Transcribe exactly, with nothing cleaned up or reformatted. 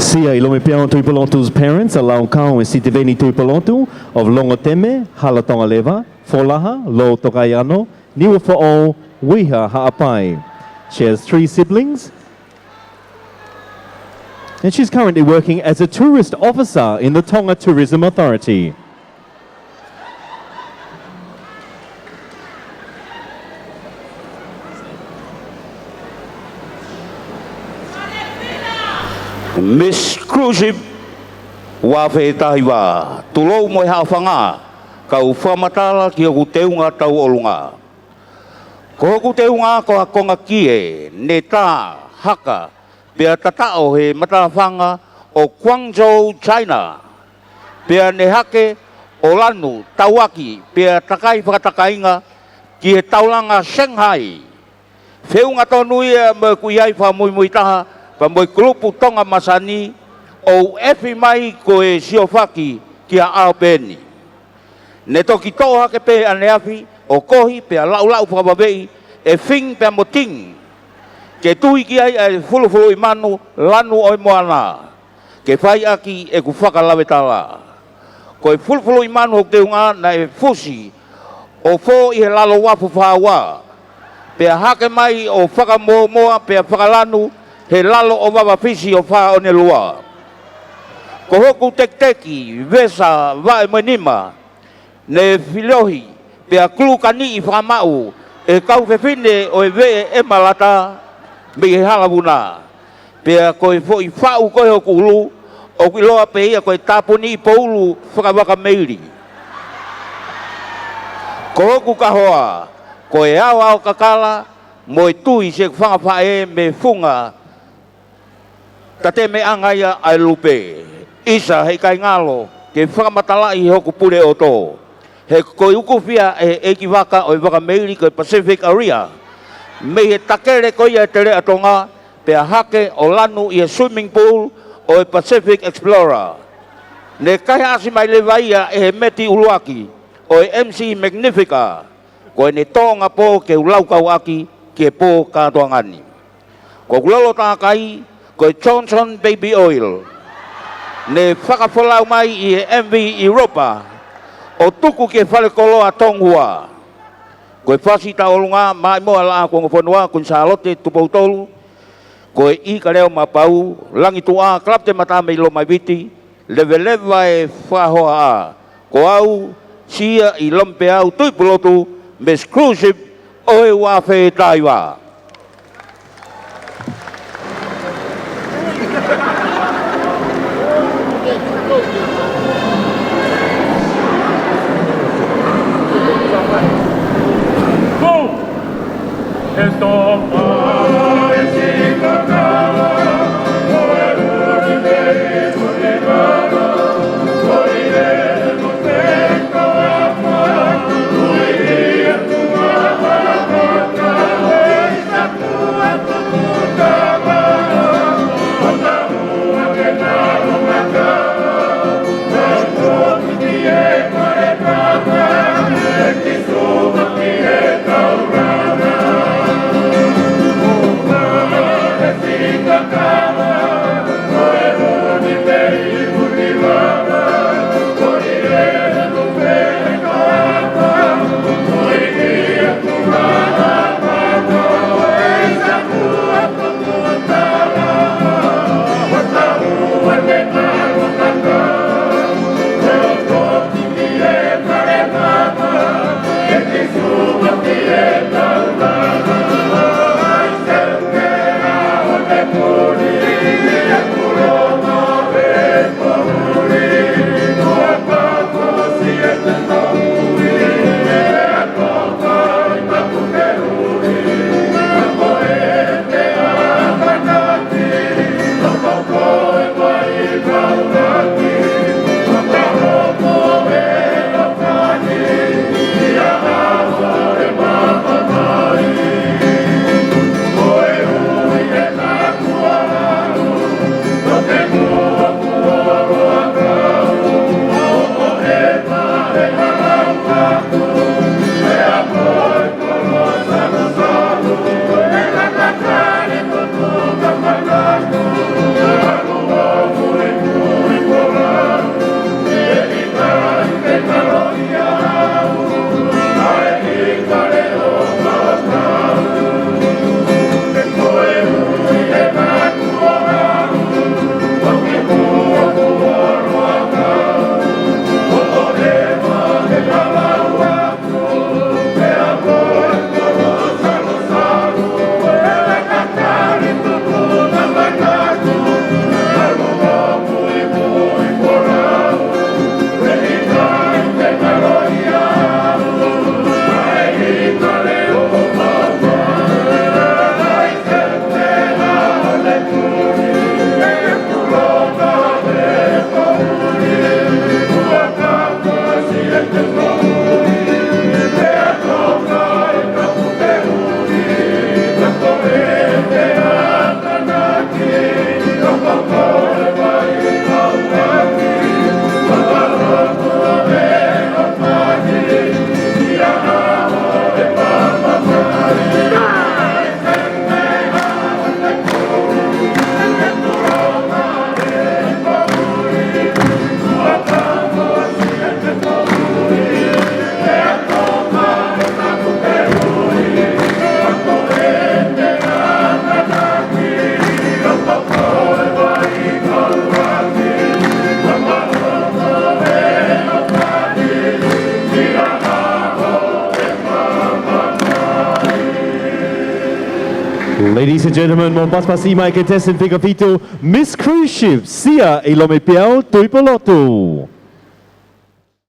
Siʻi Lomipeau Tuʻipulotu's parents, ʻa Laukau ʻe Sitiveni Tuʻipulotu of Longoteme, Hala Tonga Leva, Folaha, Lōtokaiʻano, Niuafoʻou, Uiha, Haʻapai. She has three siblings, and she's currently working as a tourist officer in the Tonga Tourism Authority. Miss Cruise Ship, ua afe taha hiva, tulou mo e haʻofanga, kau fakamatala ki hoku teunga tauʻolunga. Ko hoku teunga ko ha konga kie ne tā, haka, pea tataʻo he matāfanga ʻo Guangzhou, China. Pea ne hake ʻo lanu, tauaki, pea takai fakatakainga ki he taulanga Shanghai. Feʻunga tonu ia mo ʻeku ʻi ai fakamuimui taha pea mo e kulupu Tonga masani, ʻo u ʻefi mai ko e siofaki ki ha ʻaopeni. Ne toki toʻo hake pē ʻaneafi ʻo kohi pea laʻulaʻu fakavaveʻi ʻe Fing pea mo Ting, ke tuhi ki ai ʻa e fulufuluʻi manu lanu ʻo e moana, ke fai ʻaki ʻeku fakalavetala. Ko e fulufuluʻi manu hoku teunga naʻe fusi ʻo fō ʻi he lalo uafu fā ua, pea hake mai ʻo fakamōmoa pea fakalanu he lalo ʻo Vava Fisi ʻo Fā Onelua. Ko hoku tekiteki, vesa, vaʻe mo e nima, ne filiohi pea kulukaniʻi fakamaʻu ʻe he kau fefine ʻo e veʻe ʻemalata mei he Hala Vuna. Pea ko e foʻi faʻu ko ē hoku ʻulu, ʻoku ʻiloa pē ia ko e tāpuni poulu fakavakameili. Ko hoku kahoa, ko e aoao kakala mo e tui siʻeku fanga faʻē mei he funga tatemeʻanga ia ʻa e lupe. ʻIsa, heʻikai ngalo ke fakamatalaʻi hoku pule ʻoto, he ko e ukufia ʻe he ʻeikivaka ʻo e vakameili ko e Pacific Arria mei he takele ko ia ʻe Teleʻa Tonga, pea hake ʻo lanu ʻi he swimming pool ʻo e Pacific Explorer. Ne kaihaʻasi mai leva ia ʻe he meti ʻuluaki ʻo e M C Magnifica, ko ʻene tōʻonga pō ke u laukau ʻaki ki he pō kātoanga ni. Ko hoku lolo tākai, ko e Johnson Baby Oil, ne fakafolau mai ʻi he M V Europa ʻo tuku ki he falekoloa Tonga. Ko e fasi tauʻolunga, Maʻimoa Laʻā Kuonga Fonua, Kuini Sālote Tupou Tolu, ko e ʻIkaleo Mapau, Langituʻa, Kalapte Matamei Lomaiviti, Leveleva e Fakahohaʻa. Ko au, Siʻi Lomipeau Tuʻipulotu, Miss Cruise Ship ʻo e ua afe taha hiva. Ladies and gentlemen, mo pasipasi mai ki he contestant fika fitu, Miss Cruise Ship, Sia ʻi Lomipeau, Tuʻipulotu.